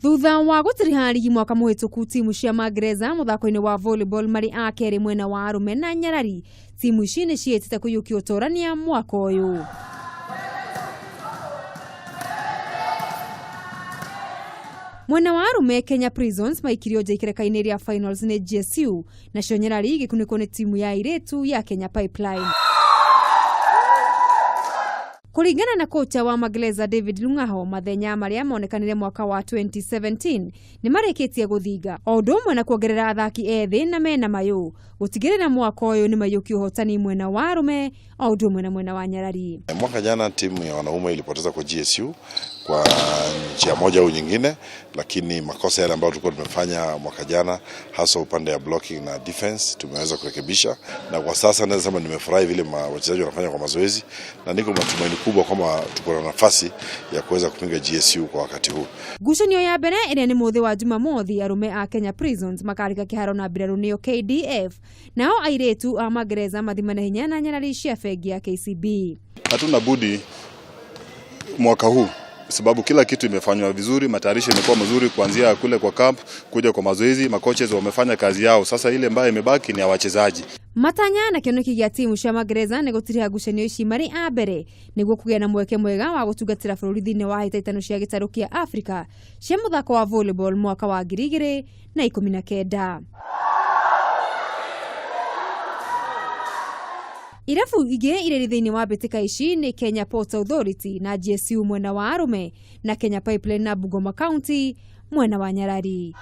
Thutha wa gũtiriha rigi mwaka mũhĩtũku, timu cia magereza mũthako-inĩ wa volleyball marĩ a kerĩ mwena wa arũme na nyarari, timu ici nĩ ciĩtĩte kũiyũkia ũtorania mwaka ũyũ. Mwena wa arũme, Kenya Prisons maikirio nja ikereka-inĩ rĩa finals nĩ GSU, nacio nyarari igĩkunĩkwo nĩ timu ya airĩtu ya Kenya Pipeline. Kũringana na kocha wa magereza David Lung'aho, mathenya marĩa monekanire mwaka wa 2017 nĩ marĩkĩtie gũthinga, o ũndũ ũmwe na kuongerera athaki ethĩ na mena mayũ gũtigĩrĩra mwaka ũyũ nĩ maiyũkia ũhotani mwena wa arũme o ũndũ ũmwe na mwena wa nyarari. Mwaka jana timu ya wanaume ilipoteza kwa GSU kwa njia moja au nyingine, lakini makosa yale ambayo tulikuwa tumefanya mwaka jana, hasa upande ya blocking na defense, tumeweza kurekebisha, na kwa sasa naweza sema nimefurahi vile wachezaji wanafanya kwa mazoezi, na niko matumaini kubwa kwamba tuko na nafasi ya kuweza kupinga GSU kwa wakati huu. Ngucanio ya mbere ĩrĩa nĩ mũthĩ wa Jumamothi, arũme a Kenya Prisons makarika kĩharo na mbirarũ nĩyo KDF, nao airĩtu a magereza mathimane hinya na nyarari cia bengi ya KCB. Hatuna budi mwaka huu sababu kila kitu imefanywa vizuri, matayarisho imekuwa mazuri kuanzia kule kwa camp kuja kwa mazoezi, makoches wamefanya kazi yao. Sasa ile ambayo imebaki ni ya wachezaji. Matanya na kĩoneki gĩa timu cia magereza nĩ gũtiriha ngucanio ici marĩ a mbere nĩguo kũgĩa na mweke mwega wa gũtungatĩra bũrũri thĩinĩ wa hĩtahĩtano cia gĩtarũ kĩa Afrika cia mũthako wa volleyball mwaka wa 2019. Irabu ingĩ irĩ thĩinĩ wa mbĩtĩka ici nĩ Kenya Ports Authority na GSU mwena wa arũme, na Kenya Pipeline na Bungoma County mwena wa nyarari.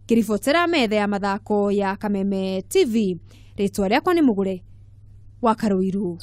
Ngĩribotera metha ya mathako ya Kameme TV, rĩtwa rĩakwa nĩ Mũgũre wa Karũiru.